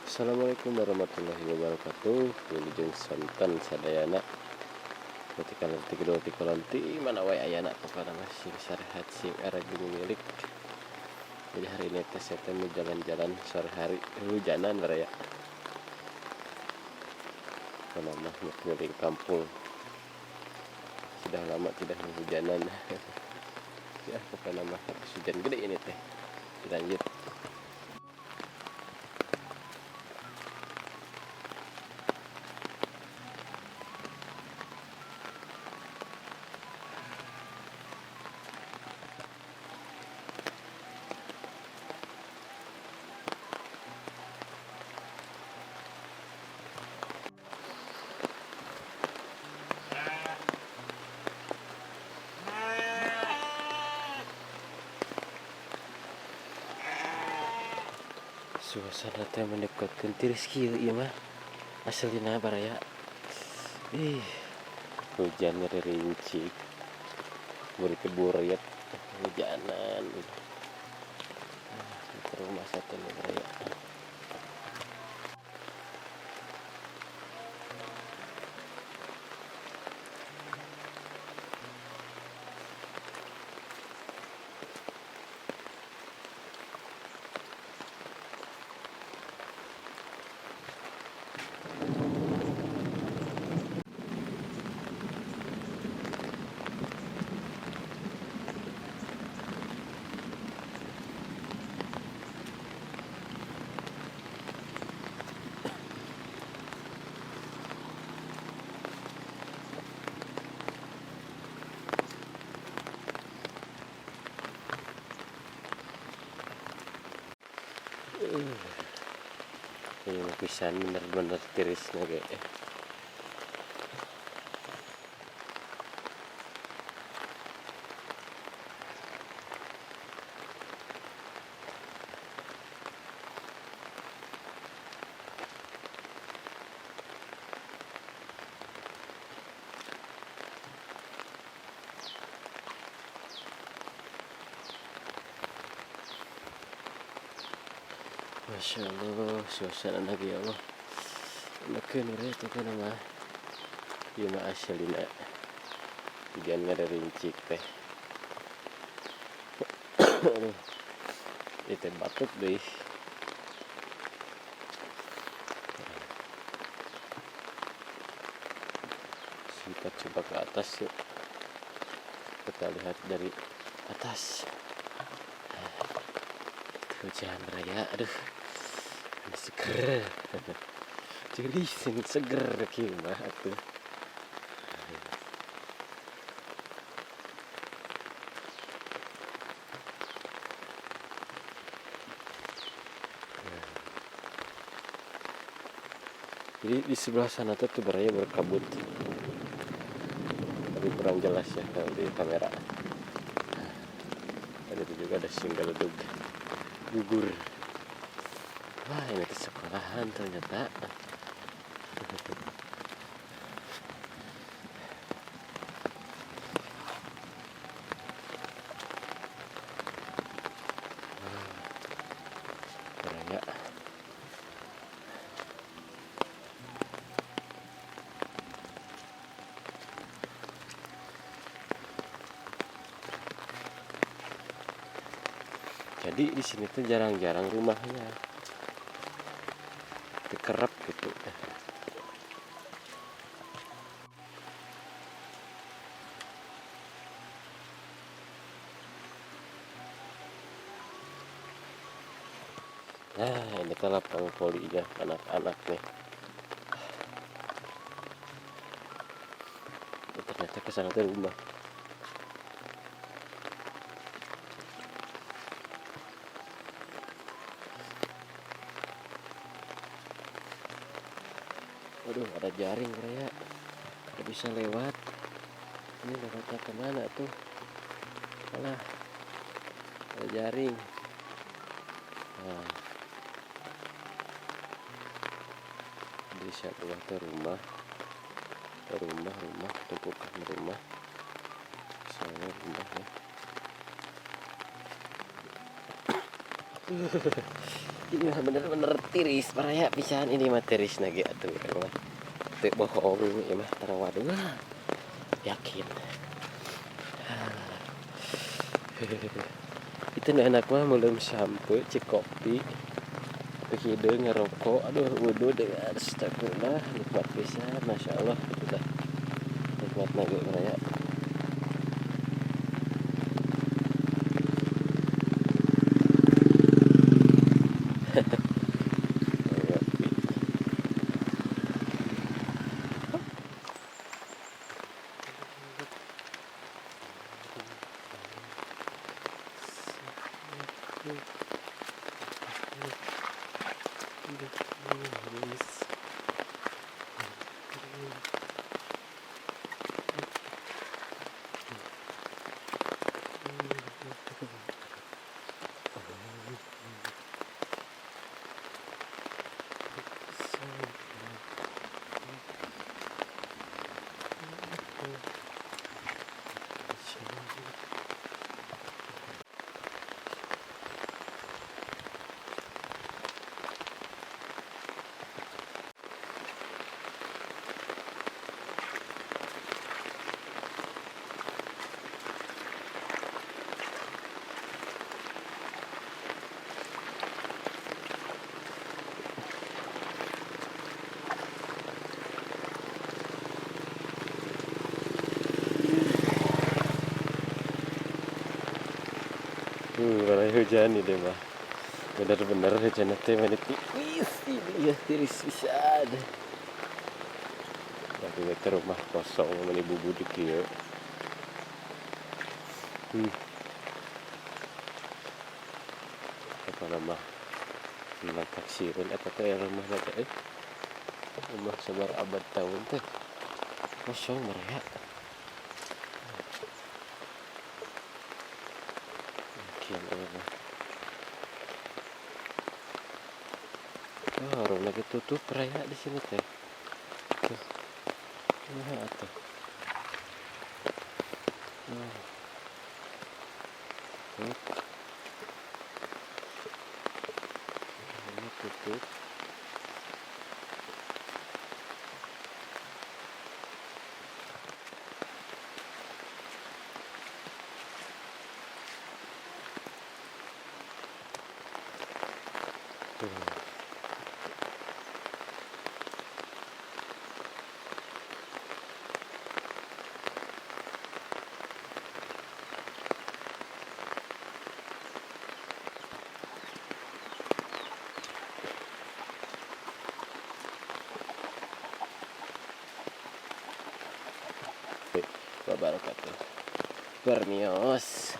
Assalamualaikum warahmatullahi wabarakatuh. Wilujeng sonten sadayana. Ketika nanti kedua ti mana wae ayana, pokokna mah sing sarehat, sing araging milik. Jadi hari ini teh saya teh mau jalan-jalan sore hari, hujanan baraya. Pokokna mah mau keliling kampung. Sudah lama tidak hujanan. Ya, pokokna mah habis hujan gede ini teh. Dilanjut. Suasana teh mendekatkan tiris kieu ieu mah aslina baraya. Ih, hujan ngerincik, burit-burit hujanan. Ah, rumah satu nih baraya. Ini pisan bener-bener tirisnya kayak. Masya Allah, suasana lagi ya Allah. Enakeun we pokona mah. Ieu mah aslina. Hujan ngerincik teh. Aduh. Ieu teh batuk deui. Kita coba ke atas yuk. Kita lihat dari atas. Hujan raya, aduh. Ini seger. Jadi sing seger kieu mah atuh. Jadi di sebelah sana tuh baraya berkabut. Tapi kurang jelas ya kalau di kamera. Tadi itu juga ada single dug gugur. Wah, ini tuh sekolahan ternyata. Baraya. Jadi di sini tuh jarang-jarang rumahnya, dikerep gitu. Nah, ini tuh lapang volinya anak-anak nih. Oh, ternyata kesana tuh rumah. Waduh, ada jaring raya, nggak bisa lewat. Ini lewatnya kemana tuh? Alah, ada jaring. Nah, di rumah tuh rumah, rumah, rumah, tumpukan rumah. Soalnya rumah ya. Ini mah bener-bener tiris baraya pisan ini mah tiris nage atuh urang mah. Teu bohong ieu mah tara waduh. Yakin. Itu nu enak mah meuleum sampeu cik kopi. Hideung ngerokok, aduh wudu dengan astagfirullah nikmat pisan, masya Allah gitu dah. Nikmat nage baraya. Mulai hujan ini mah. Bener-bener hujan teh meni tipis ini ya, tiris pisan. Tapi ke rumah kosong meni bubudik ieu. Apa nama? Matak sieun eta teh rumahna teh. Rumah sabar abad tahun teh. Kosong mereka. Oh, orang lagi tutup raya di sini teh. Tuh. Nah, tuh. Nah. Tuh. Ini tutup. Tuh. Wabarakatuh. Permios.